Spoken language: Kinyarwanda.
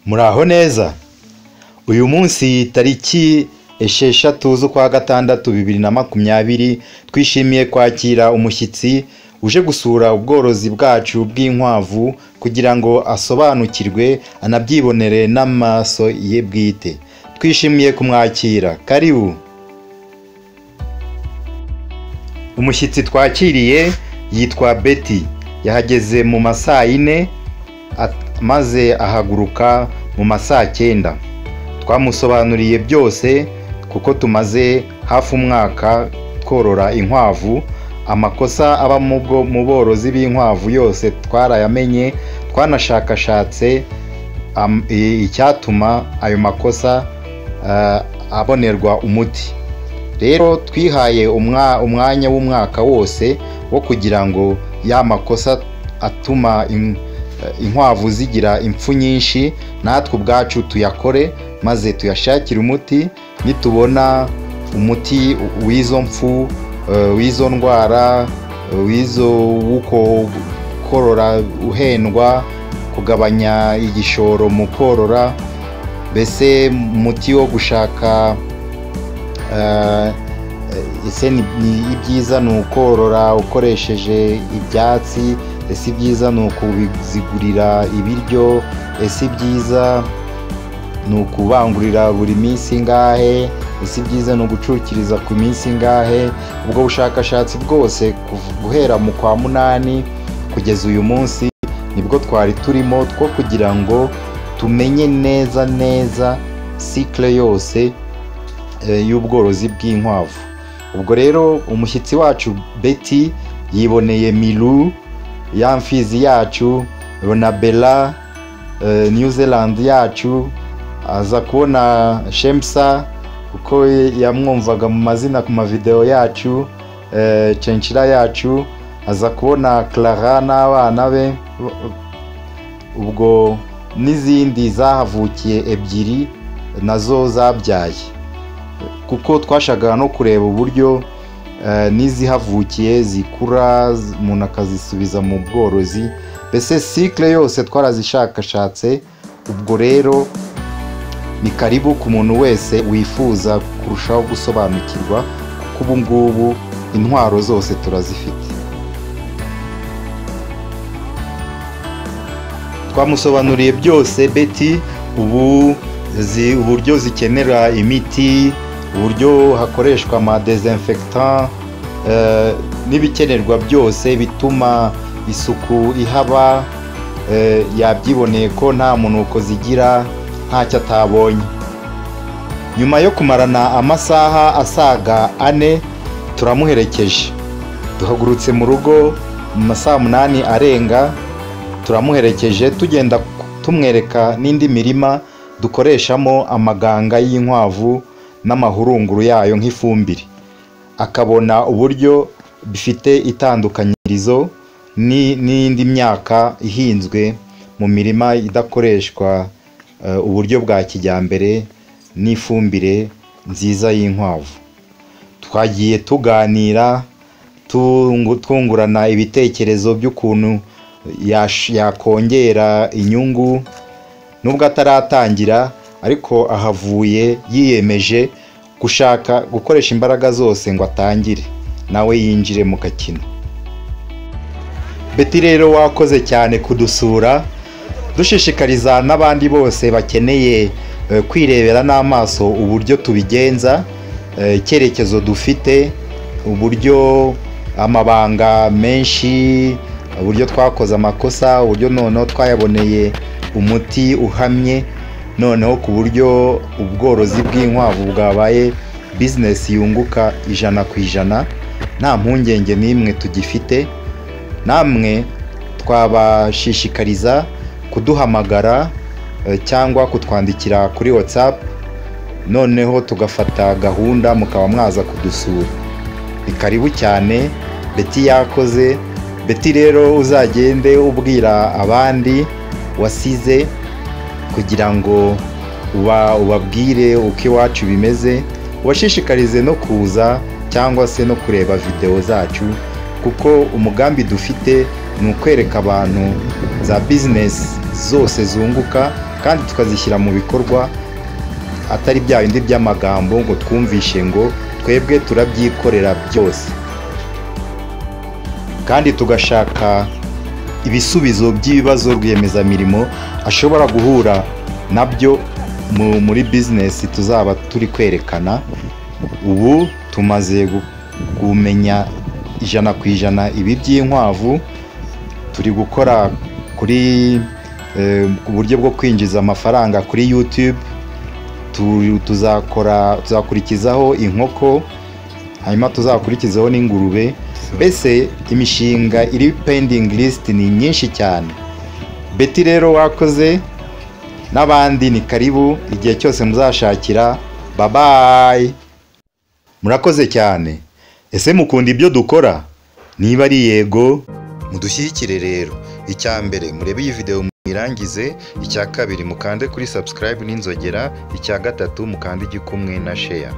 Muraho neza. Uyu munsi tariki 6 z'ukwa gatandatu 2020 twishimiye kwakira umushyitsi uje gusura ubworozi bwacu bw'inkwavu kugira ngo asobanukirwe anabyibonere n'amaso ye bwite. Twishimiye kumwakira. Karibu. Umushyitsi twakiriye yitwa Betty. Yahageze mu masaa 4 maze ahaguruka mu masaa 9. Twamusobanuriye byose kuko tumaze hafi umwaka tworora inkwavu. Amakosa aba mu borozi b'inkwavu yose twarayamenye, twanashakashatse icyatuma ayo makosa abonerwa umuti. Rero twihaye umwanya w'umwaka wose wo kugira ngo ya makosa atuma inkwavu zigira impfu nyinshi natwe ubwacu tuyakore, maze tuyashakire umuti. Nitubona umuti w'izo mpfu, w'izo ndwara, w'izo wuko korora uhendwa, kugabanya igishoro mu korora, mbese umuti wo gushaka ese ni ibyiza ni ukorora ukoresheje ibyatsi, ese ibyiza ni ukubizigurira ibiryo, ese ibyiza ni ukubangurira buri minsi ingahe, ese ibyiza ni ugucukiriza ku minsi ingahe. Ubwo bushakashatsi bwose guhera mu kwa 8 kugeza uyu munsi nibwo twari turimo two kugira ngo tumenye neza neza cycle yose y'ubworozi bw'inkwavu. Ubwo rero umushyitsi wacu Betty yiboneye Milu, ya mfizi yacu, Ronabella, New Zealand yacu, aza kubona Shemsa kuko yamwumvaga mu mazina ku mavideo yacu, Chenchira yacu, aza kubona Clara n'abana be, ubwo n'izindi zahavukiye 2 nazo zabyaye, kuko twashakaga no kureba uburyo n'izihavukiye zikura umuntu akazisubiza mu bworozi. Mbese cycle yose twarazishakashatse. Ubwo rero ni karibu ku muntu wese wifuza kurushaho gusobanukirwa, kuko ubu ngubu intwaro zose turazifite. Twamusobanuriye byose Betty, ubu uburyo zikenera imiti, uburyo hakoreshwa ama desinfectant, n'ibikenerwa byose bituma isuku ihaba. Yabyiboneye ko nta munuko zigira, ntacyo atabonye. Nyuma yo kumarana amasaha asaga 4 turamuherekeje. Duhagurutse mu rugo mu masaha 8 arenga, turamuherekeje tugenda tumwereka n'indi mirima dukoreshamo amaganga y'inkwavu n'amahurunguru yayo nk'ifumbire, akabona uburyo bifite itandukanyirizo n'indi myaka ihinzwe mu mirima idakoreshwa uburyo bwa kijyambere n'ifumbire nziza y'inkwavu. Twagiye tuganira twungurana ibitekerezo by'ukuntu yakongera inyungu. Nubwo ataratangira ariko ahavuye yiyemeje gushaka gukoresha imbaraga zose ngo atangire nawe yinjire mu gakino. Betty rero wakoze cyane kudusura, dushishikariza n'abandi bose bakeneye kwirebera n'amaso uburyo tubigenza, icyerekezo dufite, uburyo amabanga menshi, uburyo twakoze amakosa, uburyo noneho twayaboneye umuti uhamye, noneho ku buryo ubworozi bw'inkwavu bwabaye business yunguka 100% nta mpungenge n'imwe tugifite. Namwe twabashishikariza kuduhamagara cyangwa kutwandikira kuri WhatsApp, noneho tugafata gahunda mukaba mwaza kudusura. Ni karibu cyane. Betty yakoze. Betty rero uzagende ubwira abandi wasize kugira ngo ubabwire uko iwacu bimeze, ubashishikarize no kuza cyangwa se no kureba video zacu, kuko umugambi dufite ni ukwereka abantu za business zose zunguka. kandi tukazishyira mu bikorwa, atari bya bindi by'amagambo ngo twumvishe ngo twebwe turabyikorera byose. Kandi tugashaka ibisubizo by'ibibazo rwiyemezamirimo ashobora guhura nabyo muri bizinesi tuzaba turi kwerekana. Ubu tumaze kumenya 100% ibi by'inkwavu, turi gukora kuri uburyo bwo kwinjiza amafaranga kuri YouTube, tuzakurikizaho inkoko, hanyuma tuzakurikizaho n'ingurube. Mbese imishinga iri pending list ni nyinshi cyane. Betty rero wakoze, n'abandi ni karibu igihe cyose muzashakira. Bye bye, murakoze cyane. Ese mukunda ibyo dukora? Niba ari yego, mudushyigikire rero. Icya mbere, murebe iyi video muyirangize. Icya kabiri, mukande kuri subscribe n'inzogera. Icya gatatu, mukande igikumwe na share.